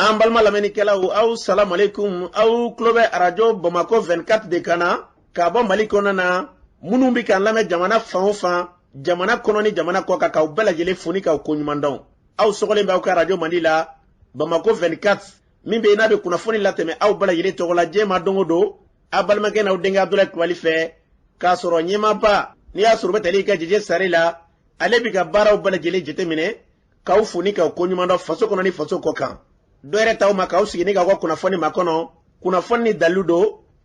An balima lamɛnnikɛlaw, aw salamu aleykum. Aw tulo bɛ Arajo Bamakɔ 24 de kan na k'a bɔ Mali kɔnɔna na. Minnu bɛ k'an lamɛn jamana fan o fan, jamana kɔnɔ ni jamana kɔ kan, k'aw bɛɛ lajɛlen fo ni k'aw koɲuman dɔn. Aw sɔgɔlen bɛ aw ka arajo mandi la, Bamakɔ 24, min bɛ yen n'a bɛ kunnafoni latɛmɛ aw bɛɛ lajɛlen tɔgɔ la diɲɛ ma don o don, aw balimakɛ n'aw denkɛ Abudulayi Kulubali fɛ, k'a sɔrɔ ɲɛmaaba n'i y'a sɔrɔ u bɛ tali kɛ Jeje Sare la, ale bɛ ka baaraw bɛɛ lajɛlen jateminɛ, k'aw fo ni k'aw koɲuman dɔn faso kɔnɔ ni faso kɔ kan. Dɔ yɛrɛ t'aw ma k'aw sigi ni k'aw ka kunnafoni makɔnɔ, kunnafoni ni dalilu don,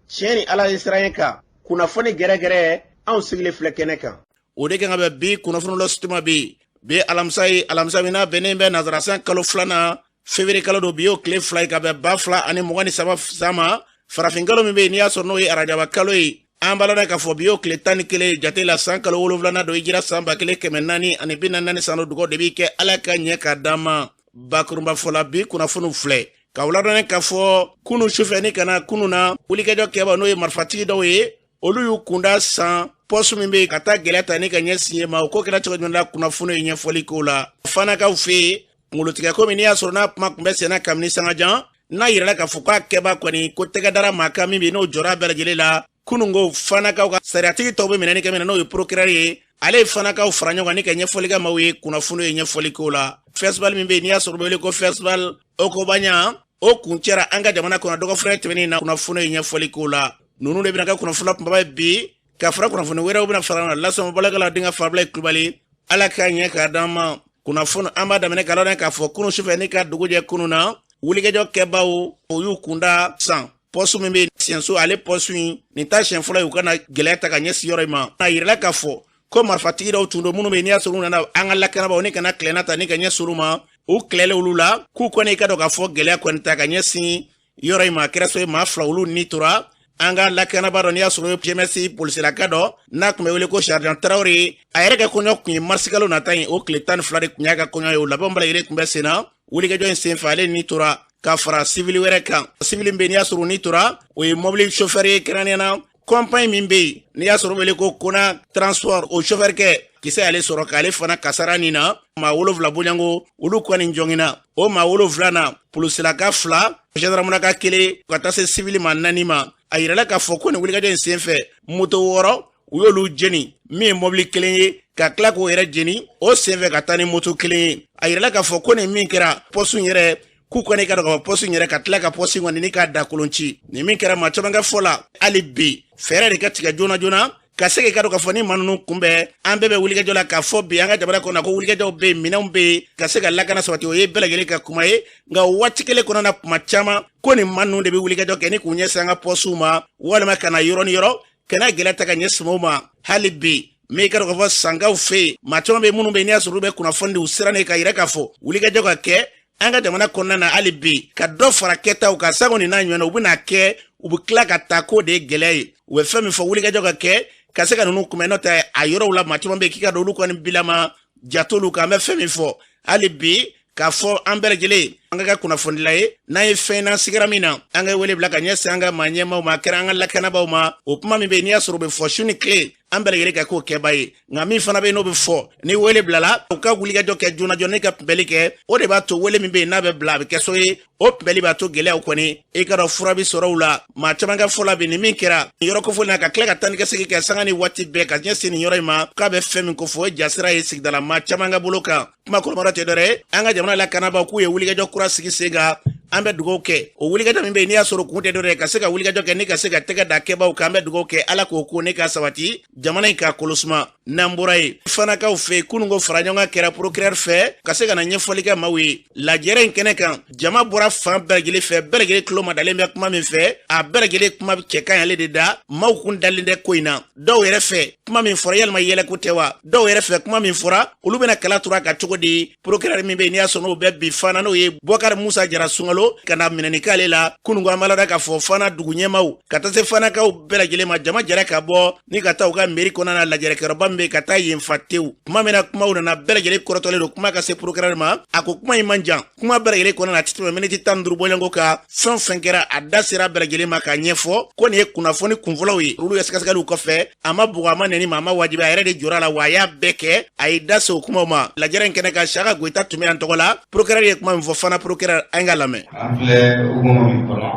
tiɲɛ ni Ala ye siran kan, kunnafoni gɛrɛgɛrɛ, anw sigilen filɛ kɛnɛ kan. O de kan ka bɛn bi kunnafoni la sutuma bi bi alamisa ye, alamisa min n'a bɛnnen bɛ nazarasan kalo filanan, fevrier kalo don, bi y'o tile 2 ye ka bɛn 2023 san ma, farafin kalo min bɛ yen n'i y'a sɔrɔ n'o ye arajaba kalo ye. An b'a ladɔn k'a fɔ bi y'o tile 11 jate la, san kalo wolonwulanan don, hijira san 1444 san don. Dugawu de b'i kɛ, Ala ka ɲɛ k'a d'an ma. Bakurunba fɔla, bi kunnafoniw filɛ ka ladɔn k'a fɔ kunu sufɛ ni ka na kunu na, wulikajɔ kɛba n'o ye marifatigi dɔw ye, olu y'u kunda San pɔsu min bɛ yen ka taa gɛlɛya ta ni ka ɲɛsin yen ma. O ko kɛra cogo jumɛn la? Kunnafoni ye ɲɛfɔli k'o la. Fanakaw fɛ yen, kunkolotigɛ ko min n'i y'a sɔrɔ n'a kuma tun bɛ senna kabini sangajan, n'a yirala k'a fɔ k'a kɛba kɔni ko tɛgɛ dara maa kan min bɛ n'o jɔra bɛɛ lajɛlen la. Kununko fanakaw ka sariyatigi tɔw bɛ minɛni kɛ min na, n'o ye procureur ye, ale ye fanakaw fara ɲɔgɔn kan ni ka ɲɛfɔli kɛ maaw ye. Kunnafoni ye ɲɛfɔli k'o la. Festival min bɛ yen n'i y'a sɔrɔ u bɛ wele ko Festival Okobanya, o kuncɛra an ka jamana kɔnɔ dɔgɔfura tɛmɛnen na. Kunnafoni ye ɲɛfɔli k'o la. Ninnu de bɛna kɛ kunnafoni kunbaba ye bi, ka fara kunnafoni wɛrɛw bɛna fara na lasɔn balakala denkɛ Farabila Kulubali. Ala k'a ɲɛ k'a d'an ma. Kunnafoni an b'a daminɛ ka ladɔn k'a fɔ kunun sufɛ ni ka dugu jɛ kunun na, wulikajɔ kɛbaw o y'u kunda San pɔsu min bɛ Siɲɛso, ale pɔsu in nin ta siɲɛ fɔlɔ ye u ka na gɛlɛya ta ka ɲɛsin yɔrɔ in ma. A yirala k'a fɔ ko marifatigi dɔw tun don minnu bɛ yen n'i y'a sɔrɔ u nana an ka lakanabaaw ni kana kɛlɛna ta ni ka ɲɛsin olu ma. U kɛlɛlen olu la, k'u kɔni i ka dɔn k'a fɔ gɛlɛya kɔni ta ka ɲɛsin yɔrɔ in ma, a kɛra so ye maa 2 olu ni tora. An ka lakanabaa dɔ n'i y'a sɔrɔ GMS polisilaka dɔ n'a tun bɛ wele ko Sergent Tarawele, a yɛrɛ ka kɔɲɔ tun ye marisikalo nata in, o tile 12 de tun y'a ka kɔɲɔ ye. O labɛnw bɛɛ lajɛlen tun bɛ sen na. Wulikajɔ in senfɛ, ale ni tora ka fara sivili wɛrɛ kan. Sivili bɛ n'i y'a sɔrɔ ni tora, o ye mobili chauffeur ye, kɛrɛnkɛrɛnnenya na compagnie min bɛ yen n'i y'a sɔrɔ wele ko Kona Transport, o chauffeur kɛ kisɛ y'ale sɔrɔ k'ale fana kasara nin na. Maa 7 bonyanko olu kɔni jɔngina. O maa 7 na, polisilaka 2, gendarmerie 1, ka taa se sivili ma 4 ma. A yirala k'a fɔ ko nin wulikajɔ in senfɛ, moto 6 u y'olu jeni, min ye mobili 1 ye, ka tila k'o yɛrɛ jeni o senfɛ ka taa ni moto 1 ye. A yirala k'a fɔ ko nin min kɛra pɔsu in yɛrɛ, k'u kɔni ka dɔn ka fɔ pɔsu in yɛrɛ, ka tila ka pɔsu kɔni ni k'a dakolon ci. Nin min kɛra, maa caman ka fɔ la, hali bi fɛɛrɛ de ka tigɛ joona joona ka se k'i ka dɔn k'a fɔ ni maa ninnu kunbɛn. An bɛɛ bɛ wulikajɔ la k'a fɔ bi an ka jamana kɔnɔ ko wulikajɔw bɛ yen, minɛnw bɛ yen ka se ka lakana sabati, o ye bɛɛ lajɛlen ka kuma ye. Nka waati kelen kɔnɔna na, kuma caman ko nin maa ninnu de bɛ wulikajɔ kɛ ni k'u ɲɛsin an ka pɔsuw ma, walima ka na yɔrɔ ni yɔrɔ kana gɛlɛya ta ka ɲɛsin maaw ma. Hali bi min ka dɔn k'a fɔ Sankaw fɛ yen, maa caman bɛ minnu bɛ yen n'i y'a sɔrɔ olu bɛ kunnafoni di, u sirannen ka yira k'a fɔ wulikajɔ ka kɛ an ka jamana kɔnɔna na, hali bi ka dɔ fara kɛtaw kan. Sango nin n'a ɲɔgɔnna, u bɛna kɛ, u bɛ tila ka taa k'o de ye gɛlɛya ye. U bɛ fɛn min fɔ, wulikajɔ ka kɛ ka se ka ninnu kunbɛn, n'o tɛ a yɔrɔw la maa caman bɛ yen k'i ka don olu kɔni bilama jatolu kan. An bɛ fɛn min fɔ hali bi k'a fɔ an bɛɛ lajɛlen, an ka kɛ kunnafonidila ye, n'an ye fɛn n'an sigira min na, an ka wele bila ka ɲɛsin an ka maa ɲɛmaaw ma, a kɛra an ka lakanabaaw ma. O kuma min bɛ yen n'i y'a sɔrɔ u bɛ fɔ su ni tile, an bɛɛ lajɛlen ka k'o kɛba ye. Nka min fana bɛ yen n'o bɛ fɔ ni wele bilala, u ka wulikajɔ kɛ joona joona ka kunbɛli kɛ, o de b'a to wele min bɛ yen n'a bɛ bila, a bɛ kɛ so ye. O kunbɛli b'a to gɛlɛyaw kɔni i ka dɔn fura bɛ sɔrɔ u la. Maa caman ka fɔ la bi, nin min kɛra yɔrɔ kofɔlen na, ka tila ka taa ni ka segin kɛ sanga ni waati bɛɛ ka ɲɛsin nin yɔrɔ in ma, k'a bɛ fɛn min kofɔ, o ye jasira ye sigidala maa caman ka bolo kan. Kuma kɔrɔmɔrɔ tɛ dɔrɛ ye, an ka jamana lakanabaaw k'u ye wulikajɔ kura sigi sen kan. An bɛ dugawu kɛ o wulikajɔ min bɛ yen n'i y'a sɔrɔ kun tɛ dɔrɛ ye ka se ka wulikajɔ kɛ ni ka se ka tɛgɛ da kɛbaw kan. An bɛ dugawu kɛ, Ala k'o ko ne ka sabati, jamana in k'a kolosuma. N'an bɔra yen, fanakaw fɛ yen, kununko fara ɲɔgɔn kan kɛra procureur fɛ ka se ka na ɲɛfɔli kɛ maaw ye lajɛrɛ in kɛnɛ kan. Jama bɔra fan bɛɛ lajɛlen fɛ, bɛɛ lajɛlen tulo ma dalen bɛ kuma min fɛ, a bɛɛ lajɛlen kuma cɛ ka ɲi ale de da. Maaw kun dalen tɛ ko in na. Dɔw yɛrɛ fɛ, kuma min fɔra, yalima yɛlɛko tɛ wa? Dɔw yɛrɛ fɛ, kuma min fɔra, olu bɛna kala tura ka cogo di? Procureur min bɛ yen n'i y'a sɔrɔ n'o bɛ bi Fana, n'o ye Bɔkari Musa Jara Sunkalo, ka na minɛni k'ale la kununko. An b'a lada k'a fɔ Fana dugu ɲɛmaaw ka taa se Fanakaw bɛɛ lajɛlen ma, jama jɛra ka bɔ ni ka taa u ka mairie kɔnɔna na, lajɛrɛkɛyɔrɔba min bɛ yen, ka taa yen fa tewu. Tuma min na kumaw nana, bɛɛ lajɛlen kɔrɔtɔlen don kuma ka se procureur ma, a ko kuma in man jan. Kuma bɛɛ lajɛlen kɔnɔna na, a tɛ tɛmɛ miniti 15 bɔɲɔgɔnko kan. Fɛn o fɛn kɛra, a da sera bɛɛ lajɛlen ma k'a ɲɛfɔ ko nin ye kunnafoni kunfɔlɔw ye. Olu ka sɛgɛsɛgɛliw kɔfɛ, a ma bugɔ, a ma nɛni. minɛni ma, a ma wajibi, a yɛrɛ de jɔra a la, wa a y'a bɛɛ kɛ. A y'i da se o kumaw ma lajɛrɛ in kɛnɛ kan. Siyaka Goyita tun bɛ yan tɔgɔ la. Procureur ye kuma min fɔ fana, procureur, an ka lamɛn. An filɛ hukumu min kɔnɔ,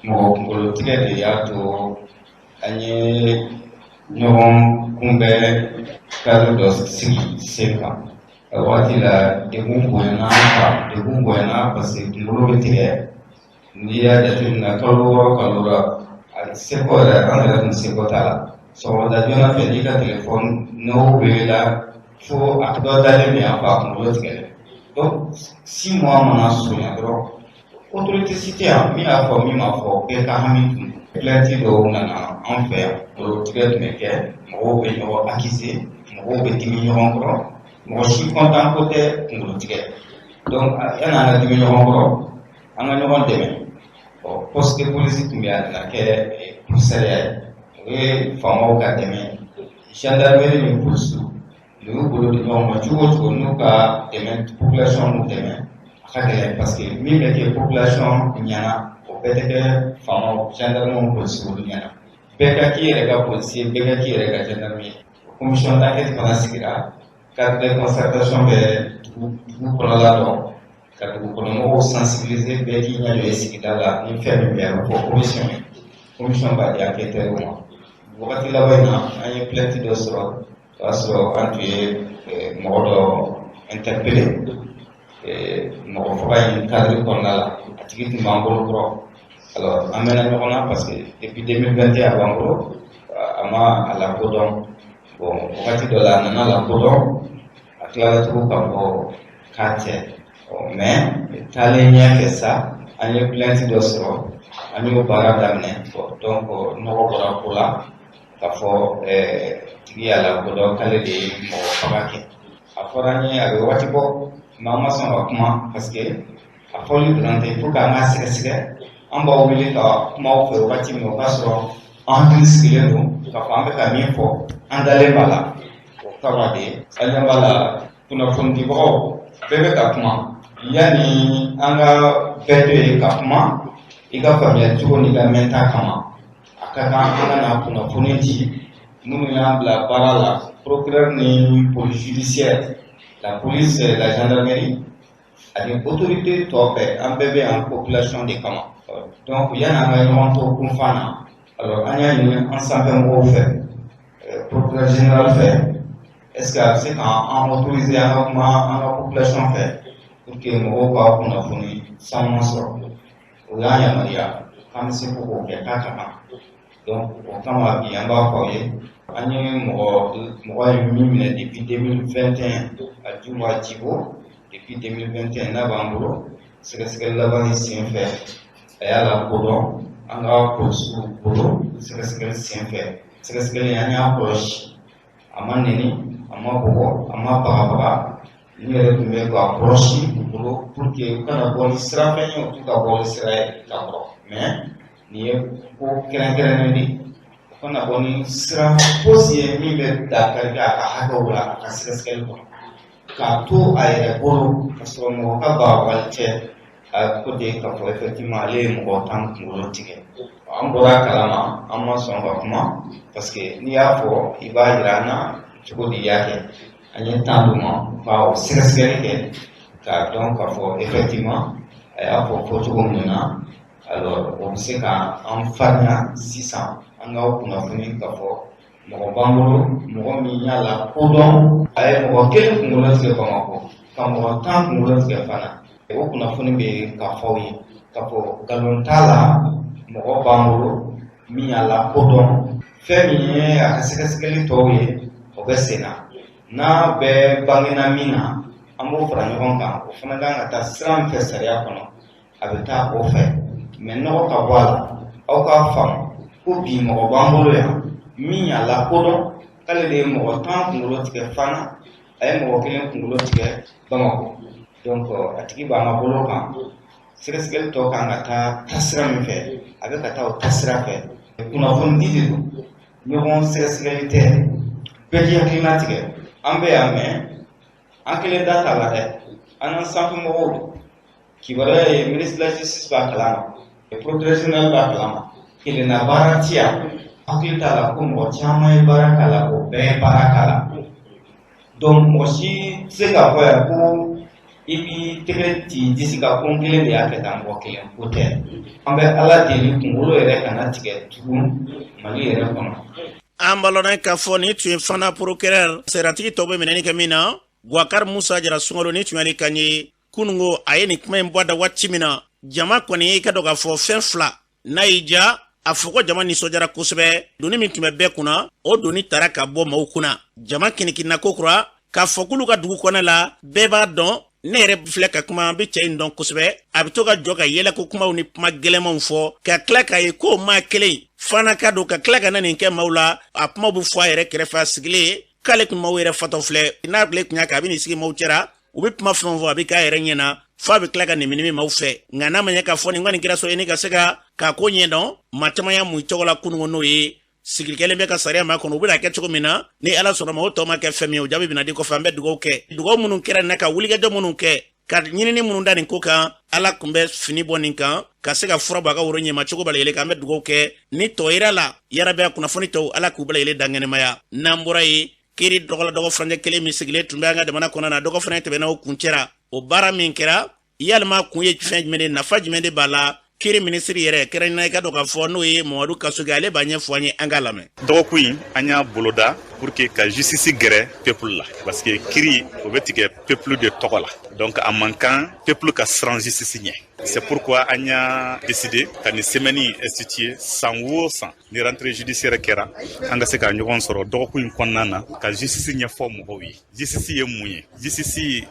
mɔgɔ kunkolotigɛ de y'a to an ye ɲɔgɔn kunbɛn cadre dɔ sigi sen kan. A waati la, degun bonyana an kan, degun bonyana parce que kunkolo bɛ tigɛ. N'i y'a jateminɛ, kalo 6, kalo la, a seko yɛrɛ, an yɛrɛ tun seko t'a la. Sɔgɔmada joona fɛ, n'i ka telefɔni n'o welela, fo a dɔ dalen bɛ yan fɔ a kunkolo tigɛlen. Donc 6 mois mana surunya dɔrɔn, autorité si tɛ yan min y'a fɔ, min m'a fɔ, bɛɛ ka hami tun. Plainte dɔw nana an fɛ yan, kunkolo tigɛ tun bɛ kɛ, mɔgɔw bɛ ɲɔgɔn accuser, mɔgɔw bɛ dimi ɲɔgɔn kɔrɔ, mɔgɔ si content ko tɛ kunkolo tigɛ. Donc yanni an ka dimi ɲɔgɔn kɔrɔ, an ka ɲɔgɔn dɛmɛ. Ɔ, poste de police tun bɛ yen, a nana kɛ commissariat ye. O ye faamaw ka dɛmɛ, gendarmerie ni polisiw u y'u bolo di ɲɔgɔn ma cogo o cogo, n'u ka dɛmɛ, population m'u dɛmɛ, a ka gɛlɛn, parce que min bɛ kɛ population ɲɛna, o bɛɛ tɛ kɛ faamaw, gendarmew, polisiw olu ɲɛna. Bɛɛ ka k'i yɛrɛ ka policier, bɛɛ ka k'i yɛrɛ ka gendarme ye. Commission d'enquête fana sigira, cadre de concertation bɛ dugu dugu kɔnɔla dɔn, ka dugu kɔnɔmɔgɔw sensibiliser, bɛɛ k'i ɲɛ jɔ i sigida la. Ni fɛn min bɛ yen, a bɛ fɔ commission ye, commission b'a di enquêteur ma. Wagati laban in na, an ye plainte dɔ sɔrɔ, o y'a sɔrɔ an tun ye mɔgɔ dɔ interpellé mɔgɔ faga in cadre kɔnɔna la. A tigi tun b'an bolo kɔrɔ. Alors an mɛnna ɲɔgɔn na parce que depuis 2021 a b'an bolo, a ma a lakodɔn. Bon, wagati dɔ la, a nana lakodɔn, a tilala tugun k'a fɔ k'a tɛ. Mais taalen ɲɛfɛ sa, an ye plainte dɔ sɔrɔ, an y'o baara daminɛ. Donc nɔgɔ bɔra ko la k'a fɔ tigi y'a lakodɔn k'ale de ye mɔgɔ faga kɛ. A fɔra an ye, a bɛ waati bɔ, mais an ma sɔn ka kuma parce que a fɔli dɔrɔn tɛ, il faut k'an ka sɛgɛsɛgɛ. An b'aw wele ka kuma aw fɛ wagati min, o k'a sɔrɔ an hakili sigilen don k'a fɔ an bɛ ka min fɔ, an dalen b'a la. O kama de, an ɲɛ b'a la, kunnafonidibagaw bɛɛ bɛ ka kuma. Yanni an ka bɛɛ to yen ka kuma, i ka faamuyali cogo n'i ka mɛnta kama, a ka kan an ka na kunnafoni di. Minnu y'an bila baara la, procureur ni police judiciaire, la police, la gendarmerie ani autorité tɔ bɛɛ, an bɛɛ bɛ yan population de kama. Donc yanni an ka ɲɔgɔn to kunfan na, alors an y'a ɲini an sanfɛ mɔgɔw fɛ, procureur général fɛ, est ce que a bɛ se k'an autoriser an ka kuma an ka population fɛ pour que mɔgɔw ka kunnafoni sanuman sɔrɔ. O y'an yamaruya k'an bɛ se k'o kɛ, k'a ka kan. Donc o kama, bi an b'a fɔ aw ye, an ye mɔgɔ mɔgɔ ye min minɛ depuis 2021, Aljuma Djibo, depuis 2021 n'a b'an bolo. Sɛgɛsɛgɛli laban in sen fɛ, a y'a lakodɔn an ka polisiw bolo. Sɛgɛsɛgɛli sen fɛ, sɛgɛsɛgɛli an y'a kɔlɔsi, a ma nɛni, a ma bugɔ, a ma bagabaga. N yɛrɛ tun bɛ k'a kɔlɔsi u bolo pour que u kana bɔ ni sira fɛn ye, u t'u ka bɔ ni sira ye ka kɔrɔ. Mais nin ye ko kɛrɛnkɛrɛnnen de ye, u kana bɔ ni sira fosi ye min bɛ dankari kɛ a ka hakɛw la, a ka sɛgɛsɛgɛli kɔnɔ, k'a to a yɛrɛ bolo ka sɔrɔ mɔgɔ ka bagabagali tɛ. A ko de k'a fɔ effectivement ale ye mɔgɔ 10 kunkolo tigɛ. An bɔra a kalama, an ma sɔn ka kuma parce que n'i y'a fɔ, i b'a yira an na cogo di i y'a kɛ. An ye temps d'u ma ka o sɛgɛsɛgɛli kɛ k'a dɔn k'a fɔ effectivement a y'a fɔ fɔcogo min na. Alors o bɛ se ka an farinya sisan, an ka kunnafoni k'a fɔ mɔgɔ b'an bolo, mɔgɔ min y'a la kodɔn, a ye mɔgɔ kelen kunkolo tigɛ Bamakɔ, ka mɔgɔ 10 kunkolo tigɛ fana. O kunnafoni bɛ ka fɔ aw ye k'a fɔ nkalon t'a la, mɔgɔ b'an bolo min y'a la kodɔn. Fɛn min ye a ka sɛgɛsɛgɛli tɔw ye, o bɛ sen na. N'a bɛɛ bangena min na, an b'o fara ɲɔgɔn kan. O fana kan ka taa sira min fɛ sariya kɔnɔ, a bɛ taa o fɛ. Mais nɔgɔ ka bɔ a la, aw k'a faamu ko bi mɔgɔ b'an bolo yan min y'a lakodɔn k'ale de ye mɔgɔ 10 kunkolo tigɛ fana, a ye mɔgɔ kelen kunkolo tigɛ Bamakɔ. Donc a tigi b'an ka bolo kan. Sɛgɛsɛgɛli tɔ kan ka taa taasira min fɛ, a bɛ ka taa o taasira fɛ. Kunnafoni di de don, ɲɔgɔn sɛgɛsɛgɛli tɛ. Bɛɛ k'i hakilina tigɛ. An bɛ yan, mais an kelen da t'a la dɛ, an n'an sanfɛmɔgɔw don. Kibaruya ye, ministre de la Justice b'a kalama, procureur général b'a kalama. Kelenna baara ti yan. Hakili t'a la ko mɔgɔ caman ye baara k'a la, o bɛɛ ye baara k'a la. Donc mɔgɔ si tɛ se k'a fɔ yan ko i b'i tɛgɛ ci disi kan ko n kelen de y'a kɛ tan, mɔgɔ kelen ko tɛ. An bɛ Ala deli, kunkolo yɛrɛ kana tigɛ tugun Mali yɛrɛ kɔnɔ. An balɔnna k'a fɔ nin tun ye fana procureur saratigi tɔw bɛ minɛni kɛ min na, Boubacar Musa Jara Sunkalo, ni tun y'ale kan ye. Kunungo a ye nin kuma in bɔ a da waati min na, jama kɔni ye i ka dɔn k'a fɔ fɛn fila n'a y'i ja a fɔ ko jama nisɔndiyara kosɛbɛ. Doni min tun bɛ bɛɛ kunna, o doni tara ka bɔ maaw kunna. Jama kinikinna ko kura k'a fɔ k'olu ka dugu kɔnɔ la, bɛɛ b'a dɔn. Ne yɛrɛ filɛ ka kuma, an bɛ cɛ in dɔn kosɛbɛ. A bɛ to ka jɔ ka yɛlɛ ko kumaw ni kuma gɛlɛnmanw fɔ, ka tila k'a ye k'o maa kelen fana ka don ka tila ka na nin kɛ maaw la. A kumaw bɛ fɔ a yɛrɛ kɛrɛfɛ, a sigilen k'ale tun maaw yɛrɛ fatɔ filɛ. N'a tile tun y'a kɛ, a bɛ n'i sigi maaw cɛra, u bɛ kuma fɛn fɔ, a bɛ k'a yɛrɛ ɲɛna f'a bɛ tila ka nɛminɛmi maaw fɛ. Nka n'a ma ɲɛ k'a fɔ nin kɔni kɛra so ye ni ka se ka k'a ko ɲɛdɔn, maa caman y'a mun i tɔgɔ la kununko n'o ye sigili kɛlen bɛ ka sariya ma kɔnɔ. U bɛna kɛ cogo min na, ni Ala sɔnna ma, o tɔ ma kɛ fɛn min ye, o jaabi bɛna di kɔfɛ. An bɛ dugawu kɛ, dugawu minnu kɛra nin na, ka wulikajɔ minnu kɛ, ka ɲinini minnu da nin ko kan, Ala tun bɛ fini bɔ nin kan ka se ka fura bɔ a ka woro ɲɛma cogo bɛɛ lajɛlen kan. An bɛ dugawu kɛ ni tɔ yira la yarabi, a kunnafoni tɔw, Ala k'u bɛɛ lajɛlen dan kɛnɛmaya. N'an bɔra yen, kiri dɔgɔla dɔgɔ furancɛ kelen min sigilen tun bɛ an ka jamana kɔnɔ na, dɔgɔ fana tɛmɛna, o kun cɛra. O baara min kɛra, yalima kun ye fɛn jumɛn de, nafa jumɛn de b'a la? Kiri minisiri yɛrɛ kɛrɛnkɛrɛnnenya, i ka dɔn k'a fɔ n'o ye Mamadu Kasoge, ale b'a ɲɛfɔ an ye, an k'a lamɛn. Dɔgɔkun in, an y'a boloda pour que ka justice gɛrɛ peuple la, parce que kiri o bɛ tigɛ peuple de tɔgɔ la. Donc a man kan peuple ka siran justice ɲɛ. C'est pourquoi an y'a décidé ka nin semaine instituer. San o san, ni rentrée judiciaire kɛra, an ka se ka ɲɔgɔn sɔrɔ dɔgɔkun in kɔnɔna na ka justice ɲɛfɔ mɔgɔw ye, justice ye mun ye, justice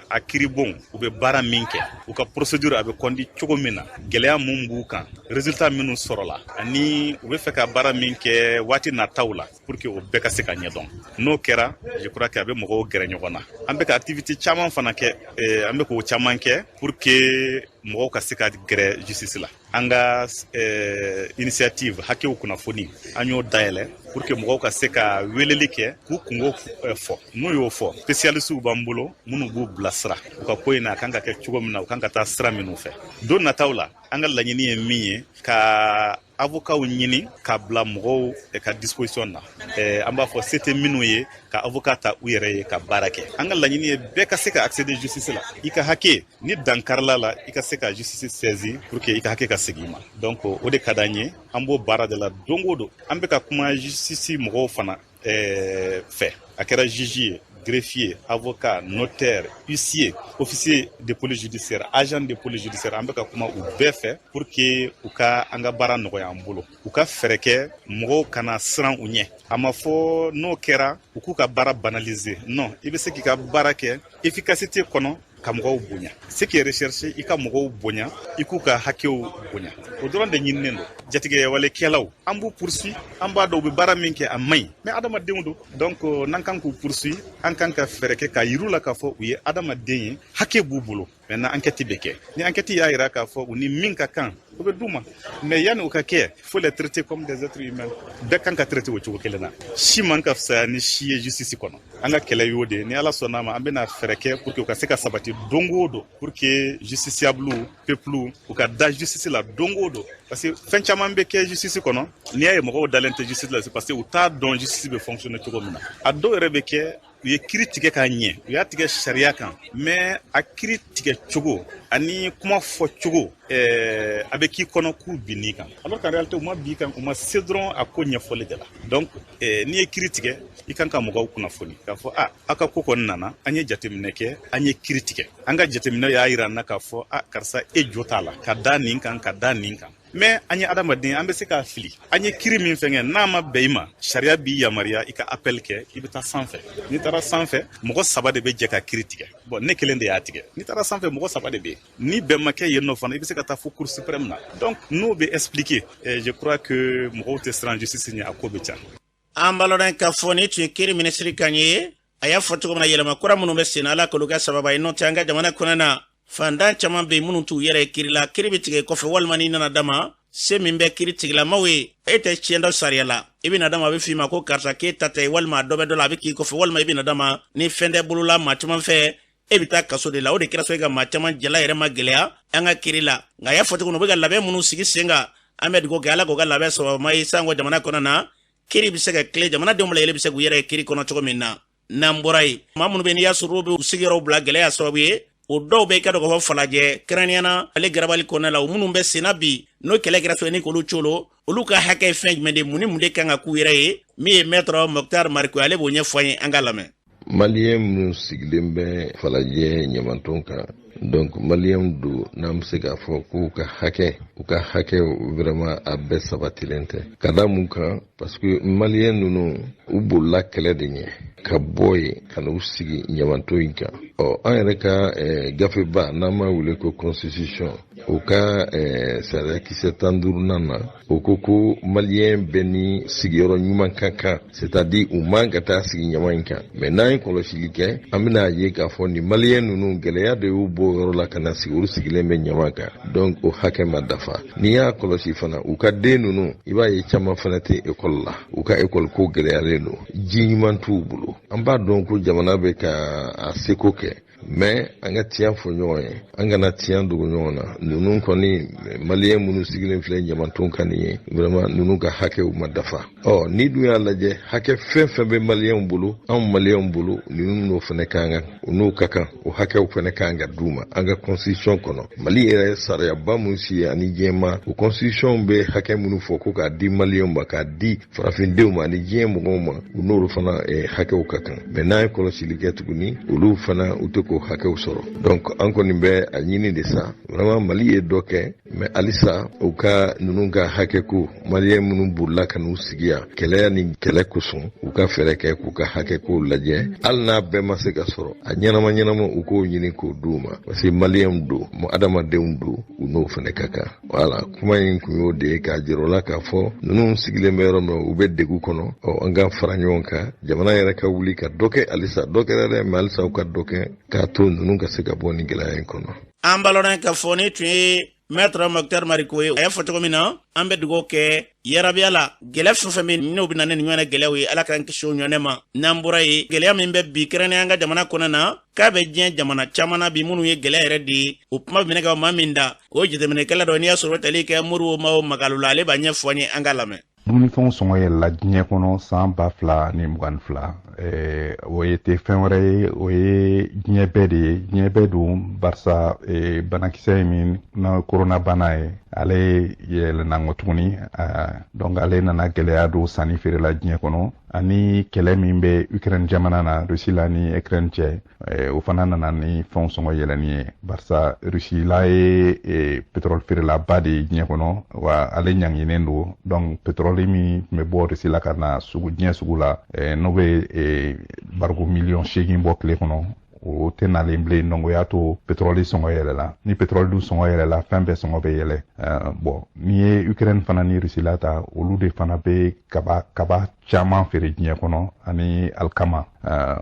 a kiribon u bɛ baara min kɛ, u ka procédure a bɛ conduit cogo min na, gɛlɛya mun b'u kan, résultat minnu sɔrɔla, ani u bɛ fɛ ka baara min kɛ waati nataw la, pour que o bɛɛ ka se ka ɲɛdɔn. N'o kɛra, je crois que a bɛ mɔgɔw gɛrɛ ɲɔgɔn na. An bɛ ka activité caman fana kɛ, an bɛ k'o caman kɛ pour que mɔgɔw ka se ka gɛrɛ justice la. An ka initiative hakɛw kunnafoni, an y'o dayɛlɛ pour que mɔgɔw ka se ka weleli kɛ k'u kungo fɔ. N'u y'o fɔ, spécialistes b'an bolo minnu b'u bilasira u ka ko in na, a kan ka kɛ cogo min na, u kan ka taa sira minnu fɛ. Don nataw la, an ka laɲini ye min ye, ka avocats ɲini ka bila mɔgɔw ka disposition na. An b'a fɔ se tɛ minnu ye ka avocat ta u yɛrɛ ye ka baara kɛ. An ka laɲini ye bɛɛ ka se ka accéder justice la. I ka hakɛ ni dankarila la, i ka se ka justice saisir pour que i ka hakɛ ka segin i ma. Donc o de ka d'an ye, an b'o baara de la don o don. An bɛ ka kuma justice mɔgɔw fana fɛ, a kɛra juge ye, greffier, avocat, notaire, huissier, officier de police judiciaire, agent de police judiciaire, an bɛ ka kuma u bɛɛ fɛ pour que u ka an ka baara nɔgɔya an bolo, u ka fɛɛrɛ kɛ mɔgɔw kana siran u ɲɛ. A ma fɔ n'o kɛra u k'u ka baara banaliser, non. I bɛ se k'i ka baara kɛ efficacité kɔnɔ ka mɔgɔw bonya. Ce qui est recherché, i ka mɔgɔw bonya, i k'u ka hakɛw bonya, o dɔrɔn de ɲininen don. Jatigɛwalekɛlaw, an b'u poursuit, an b'a dɔn u bɛ baara min kɛ a man ɲi, mais adamadenw don. Donc n'an kan k'u poursuit, an kan ka fɛɛrɛ kɛ k'a yir'u la k'a fɔ u ye adamaden ye, hakɛ b'u bolo. Maintenant, enquête bɛ kɛ. Ni enquête y'a yira k'a fɔ u ni min ka kan, o bɛ d'u ma. Mais yanni o ka kɛ, faut les traiter comme des êtres humains. Bɛɛ kan ka traiter o cogo kelen na, si man ka fisaya ni si ye justice kɔnɔ. An ka kɛlɛ y'o de ye. Ni Ala sɔnna a ma, an bɛna fɛɛrɛ kɛ pour que u ka se ka sabati don o don, pour que justiciable, peuple, u ka da justice la don o don, parce que fɛn caman bɛ kɛ justice kɔnɔ. N'i y'a ye mɔgɔw dalen tɛ justice la, c'est parce que u t'a dɔn justice bɛ fonctionner cogo min na. A dɔw yɛrɛ bɛ kɛ, u ye kiri tigɛ k'a ɲɛ, u y'a tigɛ sariya kan, mais a kiri tigɛ cogo ani kuma fɔ cogo, a bɛ k'i kɔnɔ k'u binn'i kan, alors qu'en réalité u ma b'i kan, u ma se dɔrɔn a ko ɲɛfɔli de la. Donc n'i ye kiri tigɛ, i kan ka mɔgɔw kunnafoni k'a fɔ a aw ka ko kɔni nana, an ye jateminɛ kɛ, an ye kiri tigɛ, an ka jateminɛ y'a yira an na k'a fɔ a karisa e jo t'a la ka da nin kan, ka da nin kan, mais an ye adamaden, an bɛ se k'a fili. An ye kiri min fɛngɛ, n'a ma bɛn i ma, sariya b'i yamaruya i ka appel kɛ, i bɛ taa sanfɛ. N'i taara sanfɛ, mɔgɔ saba de bɛ jɛ ka kiri tigɛ. Bon, ne kelen de y'a tigɛ. N'i taara sanfɛ, mɔgɔ saba de bɛ yen. Ni bɛn ma kɛ yen nɔ fana, i bɛ se ka taa fo Cour suprême na. Donc n'o bɛ expliquer, je crois que mɔgɔw tɛ siran justice ɲɛ, a ko bɛ ca. An balɔnna k'a fɔ ni tun ye kiri minisiri kan ye. A y'a fɔ cogo min na, yɛlɛma kura minnu bɛ sen na, Ala k'olu kɛ sababa ye. N'o tɛ, an ka jamana kɔnɔ na, fantan caman bɛ yen minnu t'u yɛrɛ ye kiri la. Kiri bɛ tigɛ kɔfɛ, walima n'i nana dama se min bɛ kiri tigilamaw ye, e tɛ tiɲɛ dɔ sariya la, i bɛna dama, a bɛ f'i ma ko karisa, k'e ta tɛ, walima a dɔ bɛ dɔ la, a bɛ k'i kɔfɛ, walima i bɛna dama ni fɛn tɛ bolola maa caman fɛ, e bɛ taa kaso de la. O de kɛra so ka maa caman jala yɛrɛ ma gɛlɛya an ka kiri la. Nka a y'a fɔ cogo min, u bɛ ka labɛn minnu sigi sen kan. An bɛ dugawu kɛ Ala k'o ka labɛn sababuma ye sanko jamana kɔnɔ na, kiri bɛ se ka tilen, jamanadenw bɛɛ lajɛlen bɛ se k'u yɛrɛ ye kiri kɔnɔ cogo min na. N'an bɔra yen, maa minnu bɛ n'i y'a sɔrɔ u bɛ u sigiyɔrɔw bila gɛlɛya sababu ye, o dɔw bɛ i ka dɔn k'a fɔ Falajɛ, kɛrɛnkɛrɛnnenya na ale garabali kɔnɔna la, o minnu bɛ senna bi n'o kɛlɛ kɛra fɛn ni k'olu colo, olu ka hakɛ ye fɛn jumɛn de, mun ni mun de kan ka k'u yɛrɛ ye? Min ye Maître Moctar Mariko, ale b'o ɲɛfɔ an ye, an ka lamɛn. Maliyɛn minnu sigilen bɛ Falajɛ ɲamanton kan, donc maliyɛnw don, n'an bɛ se k'a fɔ k'u ka hakɛ, u ka hakɛ vraiment a bɛɛ sabatilen tɛ. Ka da mun kan? Parce que maliyɛn ninnu, u bolila kɛlɛ de ɲɛ ka bɔ yen ka n'u sigi ɲamanton in kan. Ɔ, an yɛrɛ ka gafeba n'an b'a wele ko constitution, o ka sariya kisɛ 15nan na, o ko ko maliyɛn bɛɛ ni sigiyɔrɔ ɲuman ka kan, c'est à dire u man ka taa sigi ɲama in kan. Mais n'an ye kɔlɔsili kɛ, an bɛna ye k'a fɔ nin maliyɛn ninnu, gɛlɛya de y'u bɔ yɔrɔ la ka na sigi, olu sigilen bɛ ɲama kan, donc o hakɛ ma dafa. N'i y'a kɔlɔsi fana, u ka den ninnu, i b'a ye caman fana tɛ ekɔli la, u ka ekɔli ko gɛlɛyalen don, ji ɲuman t'u bolo. An b'a dɔn ko jamana bɛ ka a seko kɛ, mais an ka tiɲɛ fɔ ɲɔgɔn ye, an kana tiɲɛ dogo ɲɔgɔn na. Ninnu kɔni, maliyɛn minnu sigilen filɛ ɲamanton kan nin ye, vraiment ninnu ka hakɛw ma dafa. Ɔ, ni dun y'a lajɛ, hakɛ fɛn fɛn bɛ maliyɛnw bolo, anw maliyɛnw bolo, ninnu n'o fana kan ka, o n'o ka kan, o hakɛw fana kan ka d'u ma. An ka constitution kɔnɔ, Mali yɛrɛ ye sariyaba mun si ani diɲɛ o constitution bɛ hakɛ minnu fɔ ko k'a di maliyɛnw ma, k'a di farafindenw ma ani diɲɛ mɔgɔw ma, u n'olu fana hakɛw ka kan. Mais n'an ye kɔlɔsili kɛ tuguni, olu fana, u tɛ k'o hakɛw sɔrɔ. Donc an kɔni bɛ a ɲini de sa, vraiment Mali ye dɔ kɛ, mais halisa u ka ninnu ka hakɛ ko, maliyɛn minnu bolila ka n'u sigi yan kɛlɛya ni kɛlɛ kosɔn, u ka fɛɛrɛ kɛ k'u ka hakɛ kow lajɛ. Hali n'a bɛɛ ma se ka sɔrɔ, a ɲɛnama ɲɛnama, u k'o ɲini k'o d'u ma, parce que maliyɛnw don, adamadenw don, u n'o fana ka kan. Wala, kuma in kun y'o de ye, k'a jira o la k'a fɔ ninnu sigilen bɛ yɔrɔ min, u bɛ degun kɔnɔ. Ɔ, an ka fara ɲɔgɔn kan, jamana yɛrɛ ka wuli ka dɔ kɛ halisa. Dɔ kɛra dɛ, mais halisa u ka dɔ kɛ k'a to ninnu ka se ka bɔ nin gɛlɛya in kɔnɔ. An balɔnna k'a fɔ ni tun ye Maître Moctar Mariko ye. A y'a fɔ cogo min na, an bɛ dugawu kɛ yarabiya la, gɛlɛya fɛn fɛn bɛ n'o bɛ na ni ɲɔgɔn gɛlɛyaw ye, Ala k'an kisi o ɲɔgɔn ma. N'an bɔra yen, gɛlɛya min bɛ bi kɛrɛnkɛrɛnnenya an ka jamana kɔnɔ na, k'a bɛ diɲɛ jamana caman na bi, minnu ye gɛlɛya yɛrɛ de ye, o kuma bɛ minɛ ka maa min da, o ye jateminɛkɛla dɔ, n'i y'a sɔrɔ tali kɛ Moribo Mao Magalu la, ale b'a ɲɛfɔ an ye, an ka lamɛn. Dumunifɛnw sɔngɔ yɛlɛla diɲɛ kɔnɔ san 2022. O ye tɛ fɛn wɛrɛ ye, o ye diɲɛ bɛɛ de ye, diɲɛ bɛɛ don, barisa banakisɛ ye min na, korona bana ye, ale yɛlɛnna kɔ tuguni. Donc ale nana gɛlɛya don sanni feere la diɲɛ kɔnɔ, ani kɛlɛ min bɛ Ukraine jamana na, Russie la ni Ukraine cɛ, o fana nana ni fɛnw sɔngɔ yɛlɛnni ye, barisa Russie la ye pétrole feerelaba de ye diɲɛ kɔnɔ, wa ale ɲanginen don. Donc pétrole min tun bɛ bɔ Russie la ka na sugu, diɲɛ sugu la, n'o bɛ barigo 8 miliyɔn bɔ tile kɔnɔ, o tɛ nalen bilen. Donc o y'a to pétrole sɔngɔ yɛlɛla. Ni pétrole dun sɔngɔ yɛlɛla, fɛn bɛɛ sɔngɔ bɛ yɛlɛ. Bon, n'i ye Ukraine fana ni Russie la ta, olu de fana bɛ kaba caman feere diɲɛ kɔnɔ, ani alikama,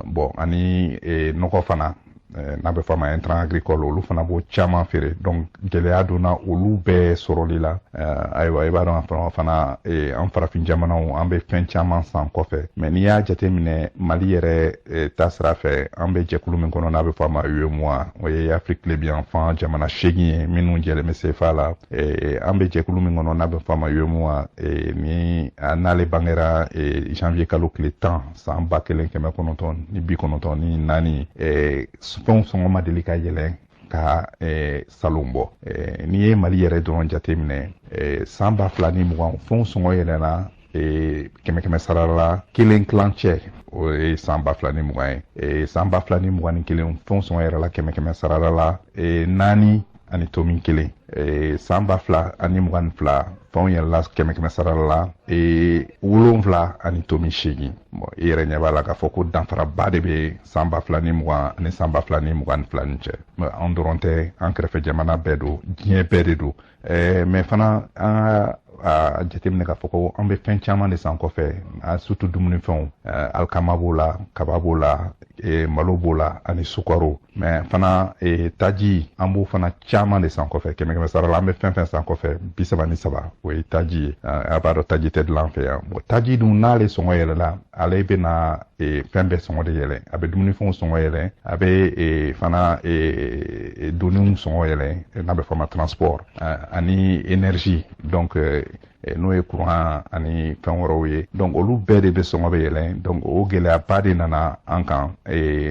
bon, ani nɔgɔ fana n'a bɛ fɔ a ma intrant agricole, olu fana b'o caman feere. Donc gɛlɛya donna olu bɛɛ sɔrɔli la. Ayiwa, i b'a dɔn fana, an farafin jamanaw, an bɛ fɛn caman san kɔfɛ. Mais n'i y'a jateminɛ Mali yɛrɛ ta sira fɛ, an bɛ jɛkulu min kɔnɔ n'a bɛ fɔ a ma UEMOA, o ye Afrique tilebinyanfan jamana 8 ye minnu jɛlen bɛ CFA la. An bɛ jɛkulu min kɔnɔ n'a bɛ fɔ a ma UEMOA, ni n'ale bangera janvier kalo tile 10 san 1994, fɛnw sɔngɔ ma deli ka yɛlɛn ka salon bɔ. N'i ye Mali yɛrɛ dɔrɔn jateminɛ, san 2020, fɛnw sɔngɔ yɛlɛnna kɛmɛ kɛmɛ sara la 1.25, o ye san 2020 ye. San 2021, fɛnw sɔngɔ yɛlɛla kɛmɛ kɛmɛ sara la 4.1. San 2022, fɛnw yɛlɛla kɛmɛ kɛmɛ sara la 7.8. Bon, i yɛrɛ ɲɛ b'a la k'a fɔ ko danfaraba de bɛ san 2020 ani san 2022 ni cɛ. An dɔrɔn tɛ, an kɛrɛfɛ jamana bɛɛ don, diɲɛ bɛɛ de don. Mais fana, an ka a jateminɛ k'a fɔ ko an bɛ fɛn caman de san kɔfɛ, surtout dumunifɛnw, alikama b'o la, kaba b'o la, malo b'o la, ani sukaro. Mais fana, taji, an b'o fana caman de san kɔfɛ. Kɛmɛ kɛmɛ sara la, an bɛ fɛn fɛn san kɔfɛ, 33, o ye taji ye. A b'a dɔn taji tɛ dilan an fɛ yan. Bon, taji dun, n'ale sɔngɔ yɛlɛla, ale bɛna fɛn bɛɛ sɔngɔ de yɛlɛn. A bɛ dumunifɛnw sɔngɔ yɛlɛn, a bɛ fana doniw sɔngɔ yɛlɛn, n'a bɛ fɔ a ma transport, ani énergie, donc n'o ye courant ani fɛn wɛrɛw ye. Donc olu bɛɛ de bɛ sɔngɔ bɛ yɛlɛn. Donc o gɛlɛyaba de nana an kan.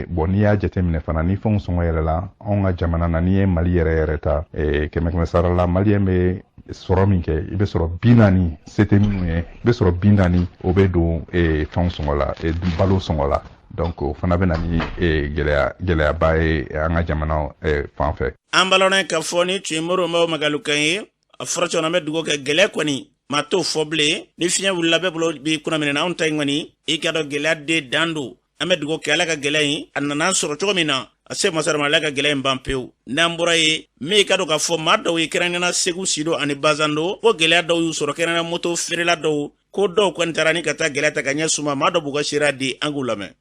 Bon, n'i y'a jateminɛ fana, ni fɛnw sɔngɔ yɛlɛla anw ka jamana na, n'i ye Mali yɛrɛ yɛrɛ ta, 100 100 sara la, Maliyɛn bɛ sɔrɔ min kɛ, i bɛ sɔrɔ 40, se tɛ minnu ye, i bɛ sɔrɔ 40, o bɛ don fɛnw sɔngɔ la, balo sɔngɔ la. Donc o fana bɛ na ni gɛlɛyaba ye an ka jamana fan fɛ. An balɔnna ka fɔ ni tun ye Modibo Mao Magalukan ye. A fɔra cogo an bɛ dugawu kɛ, gɛlɛya kɔni maa t'o fɔ bilen. Ni fiɲɛ wulila, bɛɛ bolo b'i kunna minɛ. Anw ta in kɔni, i ka dɔn gɛlɛya de dan don. An bɛ dugawu kɛ, Ala ka gɛlɛya in a nana sɔrɔ cogo min na, a se masa ma, Ala ka gɛlɛya in ban pewu. N'an bɔra yen, min i ka dɔn k'a fɔ maa dɔw ye, kɛrɛnkɛrɛnnenya Segu Sido ani Bazando, ko gɛlɛya dɔw y'u sɔrɔ, kɛrɛnkɛrɛnnenya moto feerela dɔw, ko dɔw kɔni taara ni ka taa gɛlɛya ta ka ɲɛ suma. Maa dɔw b'u ka seereya di, an k'u lamɛn.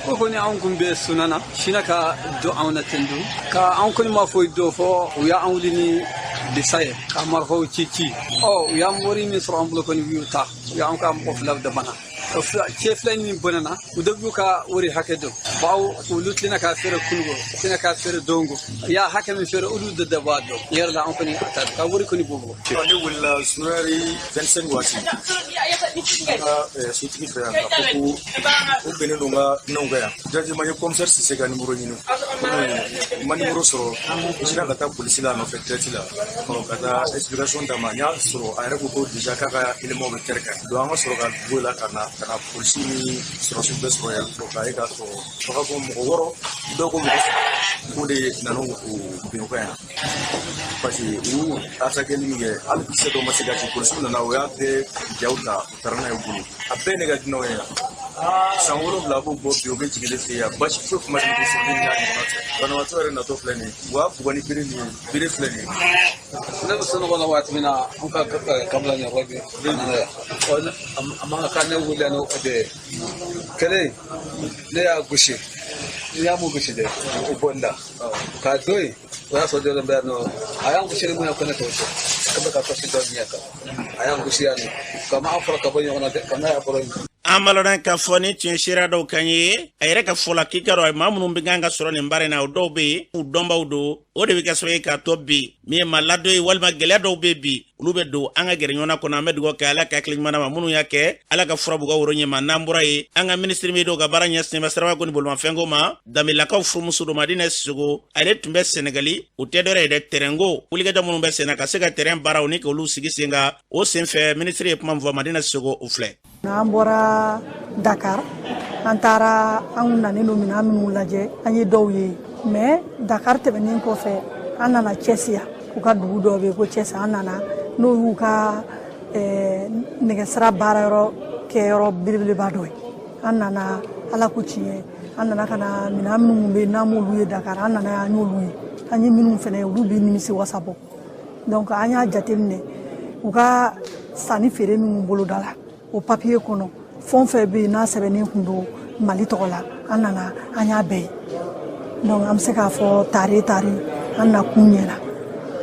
Ko kɔni anw kun bɛ sunana sina ka don anw na ten don ka anw kɔni ma foyi dɔ fɔ. U y'an wuli ni disa ye ka marifaw ci ci. Ɔ, u y'an wari min sɔrɔ an bolo kɔni, u y'u ta. U y'an ka mɔgɔ fila da bana, cɛ fila min bɔnna, u de b'u ka wari hakɛ dɔn, bawo olu tilenna k'a feere kunugo, tilenna k'a feere dongo ya hakɛ min feere, olu de da b'a dɔn yɛrɛ la. An kɔni a ta ka wari kɔni b'u bolo. Ne wulila sunayari 25 waati an ka sotigi fɛ yan, k'a fɔ ko o bɛnnen don n ka dunanw ka yan. Directement, n ye commissaire Sise ka numéro ɲini, n ma numéro sɔrɔ. N sera ka taa polisi la a nɔfɛ direct la ka taa explication d'a ma. N y'a sɔrɔ a yɛrɛ ko ko déjà k'a ka élément bɛ terrain kan. Donc an ka sɔrɔ ka bɔ la ka na ka na polisi ni sɔrɔsiw bɛɛ sɔrɔ yan k'a ye k'a sɔrɔ baga ko mɔgɔ wɔɔrɔ, dɔw ko mɔgɔ saba, k'o de nana o bin o kan yan, parce que u attaquer min kɛ, hali kisɛ dɔ ma se ka ci. Polisiw nana, o y'a bɛɛ jaw ta, u taara n'a ye u bolo. A bɛɛ ne ka dunanw ye yan. San 7 b'o bɔ bi, o bɛ jigin ne fɛ yan, basi foyi kuma deli ko sɔrɔ ne ni n'a ɲɔgɔnna tɛ. Banabaatɔ yɛrɛ natɔ filɛ nin ye, u b'a bugɔ ni bere nin ye, bere filɛ nin ye. Ne bɛ sunɔgɔ la waati min na, an ka kabila ɲɛkɔrɔ bi nana yan. A man kan ne wuli n'o de ye kelen. Ne y'a gosi, n y'a mun gosi dɛ, o bolila k'a don yen. O y'a sɔrɔ dɔ bɛ yan nɔ, a y'an gosi ni mun ye ko ne t'o dɔn. An bɛ ka tɔsi dɔ ɲɛ kan, a y'an gosi yan nɔ kama an fɔra ka bɔ ɲɔgɔn na dɛ, kama y'a bɔra yen. An balɔnna k'a fɔ ni tiɲɛ seereya dɔw kan ye. A yɛrɛ ka fɔ la k'i ka dɔn maa minnu bɛ kan ka sɔrɔ nin baara in na, o dɔw bɛ yen, u dɔnbaw don. O de bɛ kɛ sababu ye k'a tɔ bi min ye maa ladon ye, walima gɛlɛya dɔw bɛ bi, olu bɛ don an ka gɛrɛ ɲɔgɔn na kɔnɔ. An bɛ dugawu kɛ, Ala ka hakili ɲuman ma minnu y'a kɛ, Ala ka fura b'u ka woro ɲɛma. N'an bɔra yen, an ka minisiri min dɔw ka baara ɲɛsinnen bɛ sirabako ni bolimafɛnko ma, Danbelakaw furumuso don, Madinɛ Sisoko, ale tun bɛ Sɛnɛgali. O tɛ dɔwɛrɛ ye dɛ, tɛrɛnko wulikajɔ minnu bɛ sen na ka se ka tɛrɛn baaraw ni k'olu sigi sen kan. O senfɛ, minisiri ye kuma min fɔ, Madinɛ Sisoko, o filɛ. An bɔra Dakar, an taara, an nanen don minɛn minnu lajɛ, an ye dɔw ye. Mais Dakar tɛmɛnen kɔfɛ, an nana Thiès yan, u ka dugu dɔw bɛ yen ko Thiès. An nana n'o y'u ka nɛgɛsira baarayɔrɔ kɛyɔrɔ belebeleba dɔ ye. An nana, Ala ko tiɲɛ, an nana ka na minɛn minnu bɛ yen n'an m'olu ye Dakar, an nana yan, an y'olu ye. An ye minnu fana ye, olu bɛ nimisi wasa bɔ. Donc an y'a jateminɛ, u ka sanni feere minnu boloda la, o papiye kɔnɔ, fɛn o fɛn bɛ yen n'a sɛbɛnnen kun don Mali tɔgɔ la, an nana, an y'a bɛɛ ye. Donc an bɛ se k'a fɔ tare tare, an nakun ɲɛna.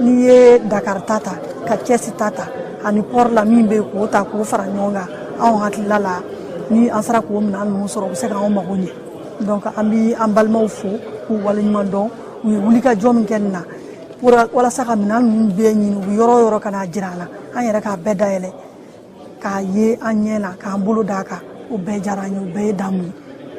N'i ye Dakar ta ta ka Thiès ta ta ani port la min bɛ yen, k'o ta k'o fara ɲɔgɔn kan, anw hakilila la, ni an sera k'o minɛn ninnu sɔrɔ, u bɛ se k'anw mago ɲɛ. Donc an bɛ an balimaw fo k'u waleɲuman dɔn. U ye wulikajɔ min kɛ nin na walasa ka minɛn ninnu bɛɛ ɲini, u bɛ yɔrɔ o yɔrɔ, ka n'a jira an na, an yɛrɛ k'a bɛɛ dayɛlɛ k'a ye an ɲɛ na, k'an bolo d'a kan, o bɛɛ diyara an ye, o bɛɛ ye damu ye.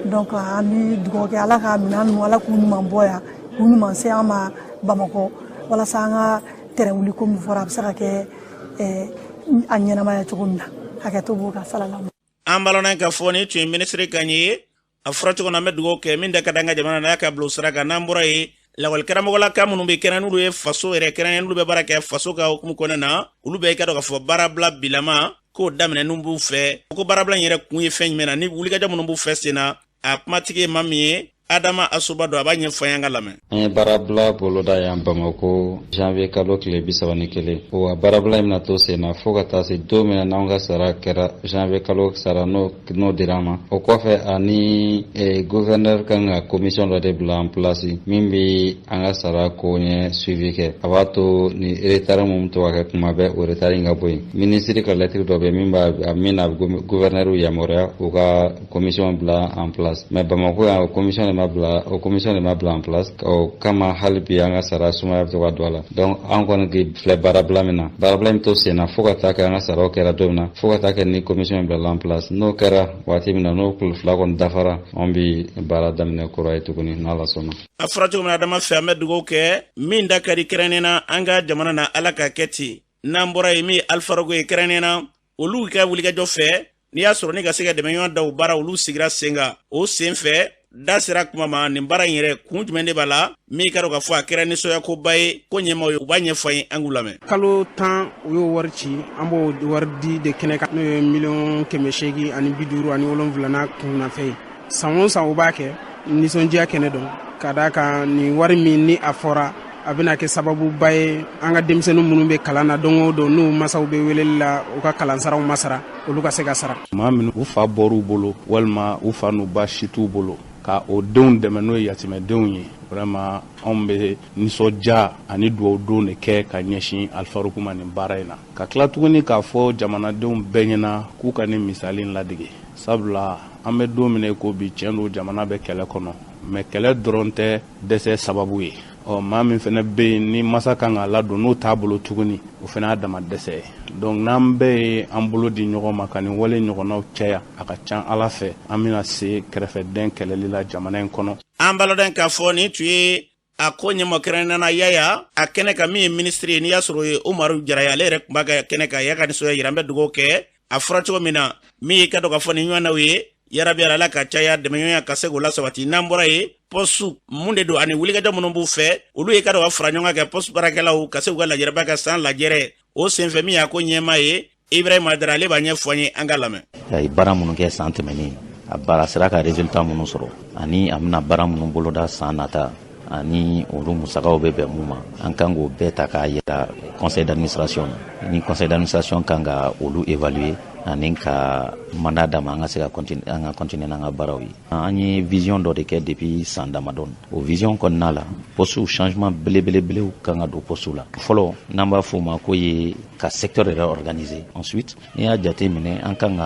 Donc an bɛ dugawu kɛ, Ala ka minɛn ninnu, Ala k'u ɲuman bɔ yan, k'u ɲuman se an ma Bamakɔ, walasa an ka tɛrɛn wuli ko min fɔra, a bɛ se ka kɛ a ɲɛnamaya cogo min na. Hakɛto b'o kan salala. An balana ka fɔ ni tun ye minisiri kan ye. A fɔra cogo min na, an bɛ dugawu kɛ, min da ka di an ka jamana na, y'a ka bila o sira kan. N'an bɔra yen, lakɔlikaramɔgɔlaka minnu bɛ kɛnɛ, n'olu ye faso yɛrɛ kɛrɛnkɛrɛn, n'olu bɛ baara kɛ faso ka hukumu kɔnɔna na, olu bɛ i ka dɔn k'a fɔ baarabila bilama k'o daminɛ n'u b'u fɛ ko baarabila in yɛrɛ kun ye fɛn jumɛn na, ni wulikajɔ minnu b'u fɛ sen na. A kumatigi ye maa min ye, Adama Asoba don, a b'a ɲɛfɔ an ka lamɛn. An ye baarabila boloda yan Bamako janvier kalo tile 31. Wa baarabila in bɛna to sen na fo ka taa se don min na n'anw ka sara kɛra janvier kalo sara, n'o dira an ma. O kɔfɛ, ani gouverneur kan ka commission dɔ de bila en place min bɛ an ka sara ko ɲɛ suivi kɛ. A b'a to ni retard mun to ka kɛ kuma bɛɛ, o retard in ka bɔ yen. Ministre ka lettre dɔ bɛ min b'a min na gouverneur yamaruya u ka commission bila en place. Mais Bamako yan, o commission de ma bila, o commission de ma bila en place. O kama, hali bi an ka sara sumaya bɛ to ka don a la. Donc an kɔni filɛ baarabila min na, baarabila in to sen na fo ka taa kɛ an ka saraw kɛra don min na, fo ka taa kɛ ni commission bilala en place. N'o kɛra waati min na, n'o kulu 2 kɔni dafara, an bi baara daminɛ kura ye tuguni, n'Ala sɔnna. A fɔra cogo min na, Adama fɛ, an bɛ dugawu kɛ min da ka di kɛrɛnnen na an ka jamana na, Ala ka kɛ ten. N'an bɔra yen, min ye Alpha Rogo ye, kɛrɛnnen na olu ka wulikajɔ fɛ, n'i y'a sɔrɔ ni ka se ka dɛmɛɲɔgɔn da o baara, olu sigira sen kan. O sen fɛ, da sera kuma ma, nin baara in yɛrɛ kun jumɛn de b'a la, min ka dɔn k'a fɔ a kɛra nisɔnyakoba ye ko ɲɛmaw ye, u b'a ɲɛfɔ an ye, an k'u lamɛn. Kalo 10, u y'o wari ci, an b'o wari di de kɛnɛ kan, n'o ye 857,000 n'a kunnafɛn ye. San o san u b'a kɛ nisɔndiya kɛnɛ dɔn, ka d'a kan nin wari min ni a fɔra, a bɛna kɛ sababuba ye an ka denmisɛnnin minnu bɛ kalan na don o don, n'u masaw bɛ weleli la, u ka kalansaraw ma sara, olu ka se ka sara. Maa minnu u fa bɔr'u bolo, walima u fa n'u ba si t'u bolo, ka o denw dɛmɛ, n'o ye yatimɛdenw ye, vraiment anw bɛ nisɔndiya ani dugawu don de kɛ ka ɲɛsin Alpha Rock ma nin baara in na. Ka tila tuguni k'a fɔ jamanadenw bɛɛ ɲɛna k'u ka nin misali in ladege, sabula an bɛ don min na i ko bi, tiɲɛ don, jamana bɛ kɛlɛ kɔnɔ, mais kɛlɛ dɔrɔn tɛ dɛsɛ sababu ye. Ɔ maa min fana bɛ yen ni masa kan k'a ladon, n'o t'a bolo tuguni, o fana y'a dama dɛsɛ ye. Donc n'an bɛɛ ye an bolo di ɲɔgɔn ma ka nin wale ɲɔgɔnnaw caya, a ka ca Ala fɛ, an bɛna se kɛrɛfɛdɛn kɛlɛli la jamana in kɔnɔ. An b'a k'a fɔ nin tun ye a ko ɲɛmɔ kɛrɛnkɛrɛnnenya Yaya a kɛnɛ kan, min ye minisiri ye, n'i y'a sɔrɔ o ye Umaru Jara ye, ale yɛrɛ tun b'a ka kɛnɛ kan, y'a ka nisɔndiya yira. An bɛ dugawu kɛ a fɔra cogo min na, min ye ka dɔn k'a fɔ nin ɲɔgɔnnaw ye, yarabi Ala ka caya dɛmɛɲɔgɔnya ka se k'o lasabati. N'an bɔra yen, poste mun de don ani wulikajɔ minnu b'u fɛ, olu ye ka dɔn ka fara ɲɔgɔn kan kɛ poste baarakɛlaw ka se k'u ka lajɛrɛba kɛ san lajɛrɛ. O senfɛ, min y'a ko ɲɛmaa ye, Ibrahima Dara, ale b'a ɲɛfɔ an ye, an ka lamɛn. A ye baara minnu kɛ san tɛmɛnen, a baara sera ka résultat minnu sɔrɔ, ani a bɛna baara minnu boloda san nata, ani olu musakaw bɛ bɛn mun ma, an kan k'o bɛɛ ta k'a yira conseil d'administration na. Ni conseil d'administration kan ka olu évaluer ani ka mandat d'a ma, an ka se ka continuer, an ka continuer n'an ka baaraw ye. An ye vision dɔ de kɛ depuis san damadɔ. O vision kɔnɔna la, poste changement belebelebelew kan ka don poste la. Fɔlɔ, n'an b'a fɔ o ma ko ye ka secteur yɛrɛ organiser. Ensuite, n'i y'a jate minɛ, an kan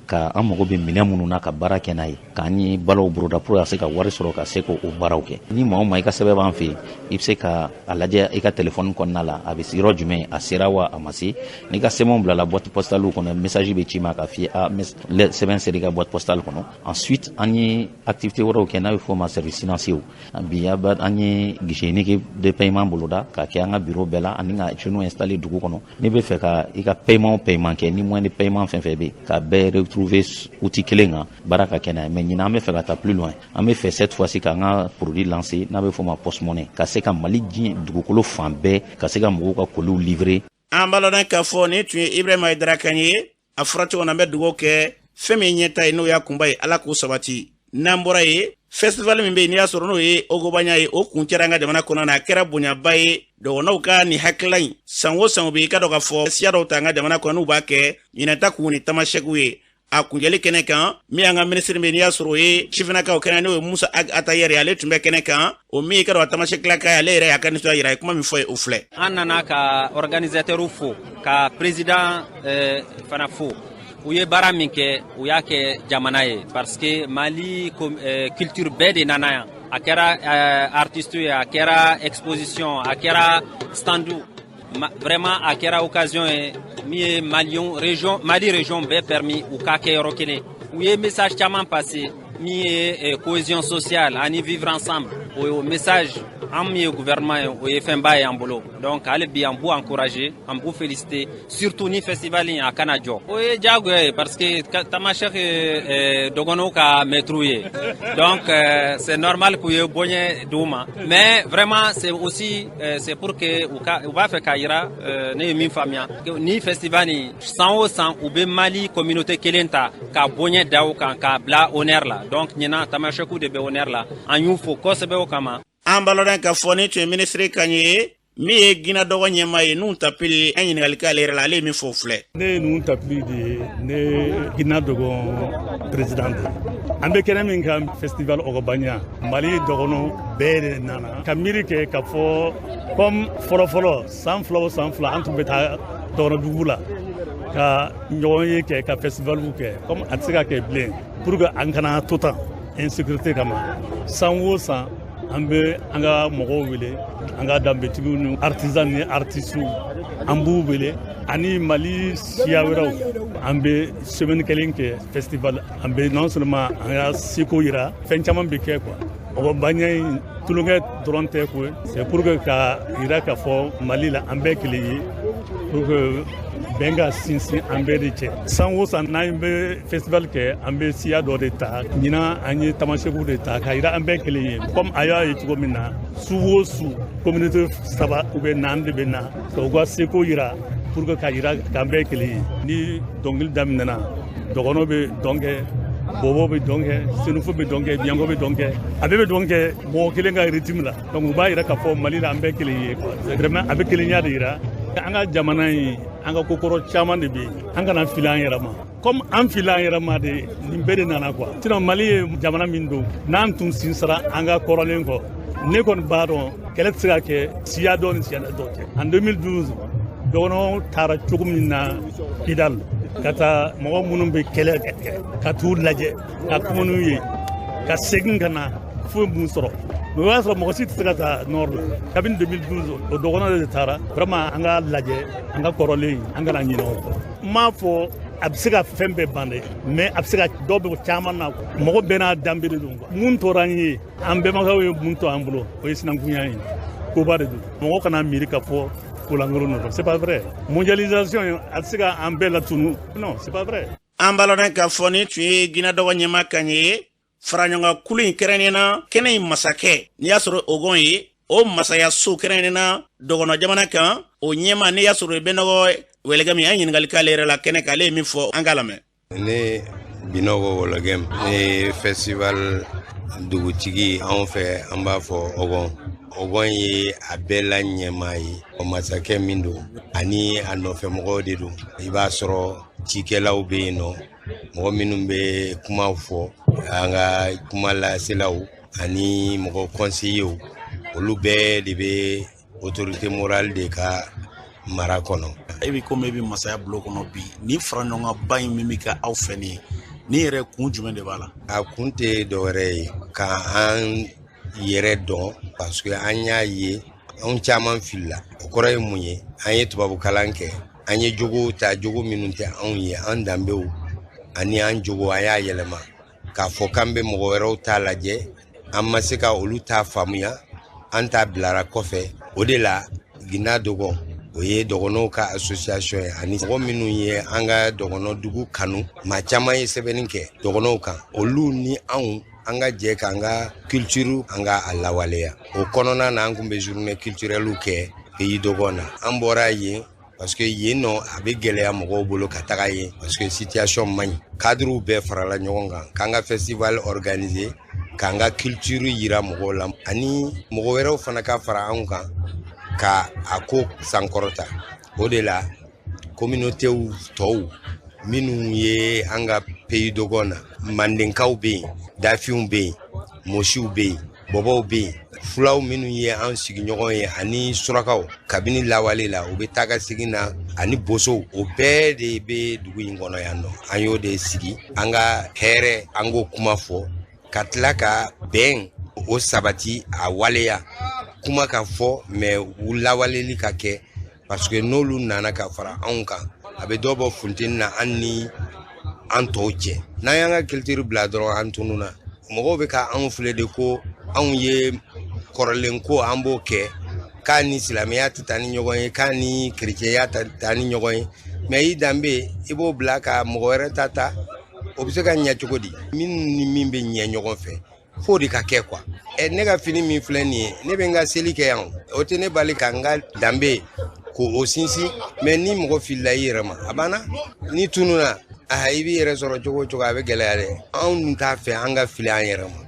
ka an mago bɛ minɛn minnu na ka baara kɛ n'a ye, k'an ye balaw boloda pour ka se ka wari sɔrɔ ka se k'o baaraw kɛ. Ni maa o maa i ka sɛbɛn b'an fɛ yen, i bɛ se ka a lajɛ i ka téléphone kɔnɔna la, a bɛ yɔrɔ jumɛn, a sera wa a ma se. N'i ka sɛbɛnw bilala boîte postale kɔnɔ, message bɛ ci ma k'a f'i ye a sɛbɛn sera i ka boîte postale kɔnɔ. Ensuite, an ye activité wɛrɛw kɛ n'a bɛ fɔ o ma service financier. Bi an ye guichet unique de paiement boloda k'a kɛ an ka bureau bɛɛ la, ani ka jeunes installer dugu kɔnɔ. N'i bɛ fɛ ka i ka paiement o paiement kɛ, ni moyen de paiement fɛn fɛn bɛ yen, ka bɛɛ retrouver outil kelen kan, baara ka kɛ n'a ye. Mais ɲinan, an bɛ fɛ ka taa plus loin. An bɛ fɛ cette fois ci k'an ka produit lancer n'a bɛ fɔ o ma poste monnaie, ka se ka Mali diɲɛ dugukolo fan bɛɛ ka se ka mɔgɔw ka colis livrer. An b'a lɔn k'a fɔ nin tun ye Ibrahima Hayidara kan ye. A fɔra cogo min na, an bɛ dugawu kɛ fɛn min ɲɛta ye, n'o y'a kunba ye, Ala k'o sabati. N'an bɔra yen, festival min bɛ yen, n'i y'a sɔrɔ n'o ye Ogobanya ye, o kun cɛra an ka jamana kɔnɔ na, a kɛra bonyaba ye. Dɔgɔnɔw ka nin hakilila in, san o san u bɛ i ka dɔn k'a fɔ siya dɔw ta an ka jamana kɔnɔ, n'u b'a kɛ ɲinɛta kun ni tamasɛkiw ye. A kunjɛli kɛnɛ kan, min y'an ka minisiri min, n'i y'a sɔrɔ o ye sifinnakaw kɛnɛ, n'o ye Musa Atayɛri, ale tun bɛ kɛnɛ kan. O min ye ka dɔn a tamasɛkilaka ye, ale yɛrɛ y'a ka nisɔndiya yira. A ye kuma min fɔ ye, o filɛ. An nana ka organisateur fo, ka président fana fo. U ye baara min kɛ, u y'a kɛ jamana ye, parce que Mali culture bɛɛ de nana yan. A kɛra artiste ye, a kɛra exposition, a kɛra stand, vraiment a kɛra occasion ye min ye Maliens région, Mali région bɛɛ permis u ka kɛ yɔrɔ kelen. U ye message caman passé min ye cohésion sociale ani vivre ensemble. O message, An min ye gouvernement ye, o ye fɛnba ye an bolo. Donc hali bi an b'u encourager, an b'u féliciter, surtout ni festival in a kana jɔ. O ye diyagoya ye, parce que Tamasek ye dɔgɔnɔw ka maître ye, donc c'est normal k'u ye bonya d'u ma. Mais vraiment, c'est aussi c'est pour que u ka u b'a fɛ k'a yira, ne ye min faamuya, ni festival nin, san o san u bɛ Mali communauté kelen ta ka bonya da o kan, k'a bila honneur la. Donc ɲinan, Tamasɛkiw de bɛ honneur la. An y'u fo kosɛbɛ o kama. An balɔdɔn ka fɔ ni tun ye minisiri kan ye min ye Gina Dɔgɔ ɲɛma ye, N'u Tapili. An ɲininkali k'ale yɛrɛ la, ale ye min fɔ filɛ. Ne ye Nuhu Tapili de ye, ne Gina Dɔgɔ président de. An bɛ kɛnɛ min kan, festival Ɔgɔbanya, Mali dɔgɔnɔ bɛɛ de nana ka miiri kɛ ka fɔ comme fɔlɔfɔlɔ, san 2 o san 2, an tun bɛ taa dɔgɔnɔdugu la ka ɲɔgɔn ye kɛ, ka festivaliw kɛ. Comme a tɛ se ka kɛ bilen, pour que an kana to tan insécurité kama, san o san an bɛ an ka mɔgɔw wele, an ka danbetigiw ni artisan ni artisiw, an b'u wele, ani Mali siya wɛrɛw. An bɛ semaine kelen kɛ festival. An bɛ non seulement an ka seko yira, fɛn caman bɛ kɛ quoi. Ɔgɔbanya in, tulonkɛ dɔrɔn tɛ koyi, c'est pour que ka yira k'a fɔ Mali la an bɛɛ kelen ye, pour que bɛn ka sinsin an bɛɛ de cɛ. San o san n'an bɛ festival kɛ, an bɛ siya dɔ de ta. Ɲinan, an ye Tamasekuw de ta k'a yira an bɛɛ kelen ye. Comme a y'a ye cogo min na, su o su, communauté saba ou bien naani de bɛ na ka u ka seko yira, pour que ka yira k'an bɛɛ kelen ye. Ni dɔnkili daminɛna, dɔgɔnɔ bɛ dɔn kɛ, bɔbɔ bɛ dɔn kɛ, Senufo bɛ dɔn kɛ, Miyanko bɛ dɔn kɛ, a bɛɛ bɛ dɔn kɛ mɔgɔ kelen ka rythme la. Donc u b'a yira k'a fɔ Mali la an bɛɛ kelen ye. Vraiment, a bɛ kelenya de yira. An ka jamana in, an ka kokɔrɔ caman de bɛ yen, an kana fili an yɛrɛ ma. Comme an fili an yɛrɛ ma de, nin bɛɛ de nana quoi. Sinon Mali ye jamana min don, n'an tun sinsara an ka kɔrɔlen kɔ, ne kɔni b'a dɔn kɛlɛ tɛ se ka kɛ siya dɔ ni siya dɔ cɛ. En 2012, dɔgɔnɔw taara cogo min na Kidal, ka taa mɔgɔ minnu bɛ kɛlɛ kɛ, ka t'u lajɛ, ka kuma n'u ye, ka segin ka na, foyi mun sɔrɔ. Mais o y'a sɔrɔ mɔgɔ si tɛ se ka taa nord la. Kabini 2012, o dɔgɔnɔ de taara. Vraiment, an ka lajɛ an ka kɔrɔlen, an kana ɲinɛ o kɔ. N m'a fɔ a bɛ se ka fɛn bɛɛ ban dɛ, mais a bɛ se ka dɔ bɛ caman na. Mɔgɔ bɛɛ n'a danbe de don. Mun tora an ye, an bɛnbakɛw ye mun to an bolo, o ye sinankunya ye. Koba de don. Mɔgɔ kana miiri ka fɔ kolankolon don, c'est pas vrai. Mondialisation a tɛ se ka an bɛɛ latunu, non, c'est pas vrai. An balɔdɔn ka fɔ ni tun ye Gina Dɔgɔ ɲɛma kan ye. Faraɲɔgɔnka kulu in, kɛrɛnnen na kɛnɛ in masakɛ, n'i y'a sɔrɔ Ogon ye, o masaya so kɛrɛnnen na dɔgɔnɔ jamana kan, o ɲɛma, n'i y'a sɔrɔ Bɛnɔgɔ Wɛlɛgɛ min, an ɲininkali k'ale yɛrɛ la kɛnɛ kan, ale ye min fɔ, an k'a lamɛn. Ne Binɔgɔ Wɔlɔgɛm, ne ye festival dugutigi. Anw fɛ, an b'a fɔ Ɔgɔn. Ɔgɔn ye a bɛɛ la ɲɛmaa ye. O masakɛ min don ani a nɔfɛmɔgɔw de don. I b'a sɔrɔ cikɛlaw bɛ yen nɔ, mɔgɔ minnu bɛ kumaw fɔ, an ka kuma laselaw ani mɔgɔ conseillers, olu bɛɛ de bɛ autorité morale de ka mara kɔnɔ. E bɛ komi e bɛ masaya bulon kɔnɔ bi, nin fara ɲɔgɔn ba in min bɛ kɛ aw fɛ nin ye, nin yɛrɛ kun jumɛn de b'a la? A kun tɛ dɔwɛrɛ ye ka an yɛrɛ dɔn, parce que an y'a ye anw caman filila. O kɔrɔ ye mun ye? An ye tubabukalan kɛ, an ye jogow ta, jogo minnu tɛ anw ye. An danbew ani an jogo, an y'a yɛlɛma k'a fɔ k'an bɛ mɔgɔ wɛrɛw ta lajɛ. An ma se ka olu ta faamuya, an ta bilara kɔfɛ. O de la Gina Dɔgɔ, o ye dɔgɔnɔw ka association ye, ani mɔgɔ minnu ye an ka dɔgɔnɔ dugu kanu, maa caman ye sɛbɛnni kɛ dɔgɔnɔw kan, olu ni anw, an ka jɛ k'an ka culture, an ka a lawaleya. O kɔnɔna na, an kun bɛ journée culturelle kɛ pays Dogon na. An bɔra yen parce que yen nɔ, a bɛ gɛlɛya mɔgɔw bolo ka taga yen, parce que situation man ɲi. Cadrew bɛɛ farala ɲɔgɔn kan k'an ka festival organiser, k'an ka culture yira mɔgɔw la, ani mɔgɔ wɛrɛw fana ka fara anw kan ka a ko sankɔrɔta. O de la communautéw tɔw minnu ye an ka pays Dogon na, Mandenkaw bɛ yen, Dafinw bɛ yen, Mosiw bɛ yen, Bɔbɔw bɛ yen, Fulaw minnu ye an sigiɲɔgɔn ye, ani Surakaw kabini lawale la, u bɛ taa ka segin na, ani Bosow, o bɛɛ de bɛ dugu in kɔnɔ yan nɔ. An y'o de sigi, an ka hɛrɛ, an k'o kuma fɔ, ka tila ka bɛn o sabati, a waleya kuma ka fɔ, mais u lawaleli ka kɛ, parce que n'olu nana ka fara anw kan, a bɛ dɔ bɔ funteni na an ni an tɔw cɛ. N'an y'an ka culture bila dɔrɔn, an tununna. Mɔgɔw bɛ ka anw filɛ de ko anw ye Kɔrɔlen ko an b'o kɛ k'a ni silamɛya tɛ taa ni ɲɔgɔn ye, k'a ni kerecɛnya tɛ taa ni ɲɔgɔn ye. Mais i danbe, i b'o bila ka mɔgɔ wɛrɛ ta ta, o bɛ se ka ɲɛ cogo di? Min ni min bɛ ɲɛ ɲɔgɔn fɛ, f'o de ka kɛ quoi. Ɛ, ne ka fini min filɛ nin ye, ne bɛ n ka seli kɛ yan, o tɛ ne bali ka n ka danbe k'o sinsin. Mais ni mɔgɔ filila i yɛrɛ ma, a banna. Ni tununna, a i b'i yɛrɛ sɔrɔ cogo o cogo, a bɛ gɛlɛya dɛ. Anw dun t'a fɛ an ka fili an yɛrɛ ma.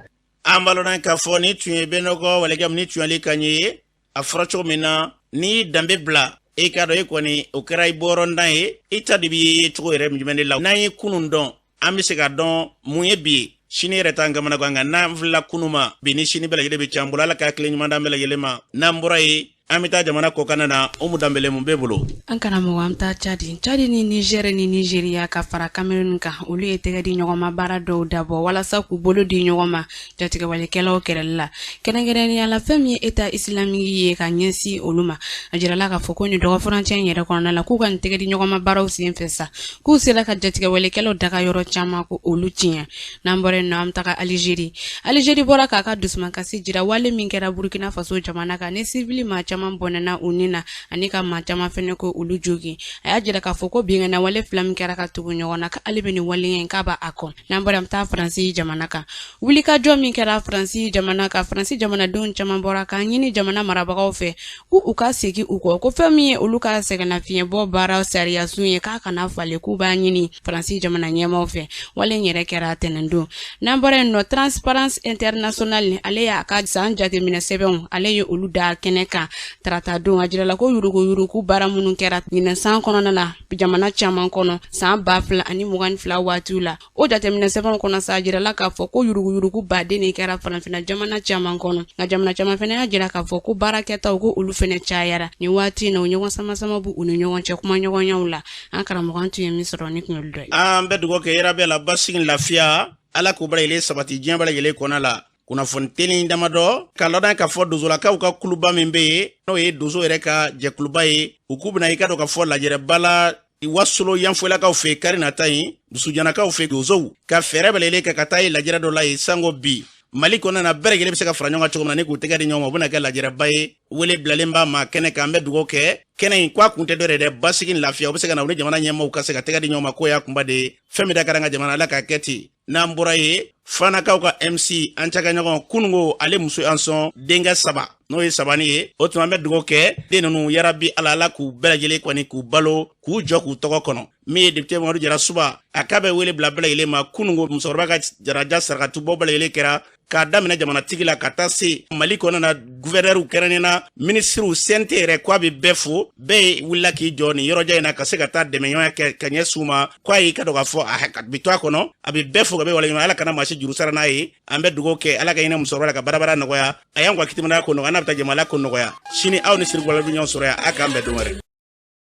An balona k'a fɔ ni tun ye Benɔgɔ Walekɛ ni tun y'ale kan ye. A fɔra cogo min na, n'i danbe bila, e k'a dɔn e kɔni o kɛra i bɔrɔndan ye. I ta de b'i ye cogo yɛrɛ jumɛn de la? N'an ye kunun dɔn, an bɛ se ka dɔn mun ye bi ye. Sini yɛrɛ t'an kamana gan, nka n'an filila kunu ma, bi ni sini bɛɛ lajɛlen bɛ can bolo. Ala ka hakili ɲuman d'an bɛɛ lajɛlen ma. N'an bɔra yen, an bɛ taa jamana kɔkanna na. Umu Danbele, mun b'e bolo? An karamɔgɔ, an bɛ taa Cadi. Cadi ni Nizɛri ni Nizeriya ka fara Kamerun kan, olu ye tɛgɛ di ɲɔgɔn ma baara dɔw dabɔ walasa k'u bolo di ɲɔgɔn ma jatigɛwalekɛlaw kɛlɛli la, kɛrɛnkɛrɛnnenya la fɛn min ye État islamique ye ka ɲɛsin olu ma. A jirala k'a fɔ ko nin dɔgɔfurancɛ in yɛrɛ kɔnɔna la, k'u ka nin tɛgɛ di ɲɔgɔn ma baaraw sen fɛ sa, k'u sera ka jatigɛwalekɛlaw daga yɔrɔ caman ko olu tiɲɛ. N'an bɔra yen nɔ, an bɛ taga Alizeri. Alizeri bɔra k'a ka dusumakasi jira wale min kɛra Burukina Faso jamana kan, ni sivili maa caman bɔnɛna u ni na ani ka maa caman fɛnɛ ko olu jogin. A y'a jira k'a fɔ ko binkanni wale fila min kɛra ka tugu ɲɔgɔn na, k'ale bɛ nin waleya in k'a b'a kɔn. N'an bɔra, an bɛ taa Faransi jamana kan. Wulikajɔ min kɛra Faransi jamana kan, Faransi jamanadenw caman bɔra k'a ɲini jamana marabagaw fɛ ko u ka segin u kɔ, ko fɛn min ye olu ka sɛgɛnnafiɲɛbɔ baara sariyasun ye, k'a kana falen, k'u b'a ɲini Faransi jamana ɲɛmaaw fɛ. Wale in yɛrɛ kɛra tɛnɛndon. N'an bɔra yen nɔ, Transparence International, ale y'a ka san jateminɛ sɛbɛnw, ale ye olu da kɛnɛ kan tarata don. A jirala ko yuruguyurugu baara minnu kɛra ɲinɛ san kɔnɔna la jamana caman kɔnɔ san 2022 waatiw la, o jateminɛ sɛbɛnw kɔnɔ sa, a jirala k'a fɔ ko yuruguyurugu baden de kɛra farafinna jamana caman kɔnɔ. Nka jamana caman fana y'a jira k'a fɔ ko baarakɛtaw ko olu fana cayara nin waati in na. O ɲɔgɔn sama-sama b'u ni ɲɔgɔn cɛ kumaɲɔgɔnyaw la. An karamɔgɔ, an tun ye min sɔrɔ ni kun dɔ ye. An bɛ dugawu kɛ yɛrɛ la basigi, lafiya, Ala k'u bɛɛ lajɛlen sabati diɲɛ bɛɛ lajɛlen kɔnɔ la. Kunnafoni teli damadɔ ka lɔdɔn k'a fɔ dozolakaw ka kuluba min bɛ yen, n'o ye dozo yɛrɛ ka jɛkuluba ye, u k'u bɛna i ka dɔn k'a fɔ lajɛrɛba la Wasolo yanfolakaw fɛ kari nata yen, dusujanakaw fɛ. Dozow ka fɛɛrɛ bɛɛ lajɛlen kɛ ka taa ye lajɛrɛ dɔ la yen, sanko bi Mali kɔnɔna na, bɛɛ lajɛlen bɛ se ka fara ɲɔgɔn kan cogo min na ni k'u tɛgɛ di ɲɔgɔn ma. O bɛna kɛ lajɛrɛba ye, wele bilalen b'a ma kɛnɛ kan. An bɛ dugawu kɛ kɛnɛ in k'a kun tɛ dɔ yɛrɛ dɛ, basigi ni lafiya, o bɛ se ka na u ni jamana ɲɛmaaw ka se ka tɛgɛ di ɲɔgɔn ma. K'o y'a kunba de ye. Fɛn min da kɛra an ka jamana, Ala k'a kɛ ten. N'an bɔra yen, Fanakaw ka MC, an cakɛɲɔgɔn, kunungo ale muso y'an sɔn denkɛ saba, n'o ye sabani ye. O tuma an bɛ dugawu kɛ den ninnu, yarabi Ala, Ala k'u bɛɛ lajɛlen kɔni k'u balo, k'u jɔ k'u tɔgɔ kɔnɔ. Min ye député Mamadu Jara Suba, a k'a bɛ wele bila bɛɛ lajɛlen ma. Kunungo musokɔrɔba ka jaraja sarakatubɔ bɛɛ lajɛlen kɛra k'a daminɛ jamanatigi la ka taa se Mali kɔnɔna na guvɛrɛriw, kɛrɛnnen na minisiriw, CNT yɛrɛ, k'a bɛ bɛɛ fo. Bɛɛ ye wulila k'i jɔ nin yɔrɔjan in na ka se ka taa dɛmɛɲɔgɔnya kɛ ka ɲɛsin u ma. K'a y'i ka dɔn k'a fɔ a bɛ to a kɔnɔ, a bɛ bɛɛ fo ka bɛ waleɲuman. Ala kana maa si juru sara n'a ye. An bɛ dugawu kɛ, Ala ka hinɛ musokɔrɔba la, ka barabara nɔgɔya a y'an ka kitimanaya ko nɔgɔya, n'a bɛ taa jamana ko nɔgɔya. Sini aw ni Sirikuwala bɛ ɲɔgɔn sɔrɔ yan. A k'an bɛn don wɛrɛ.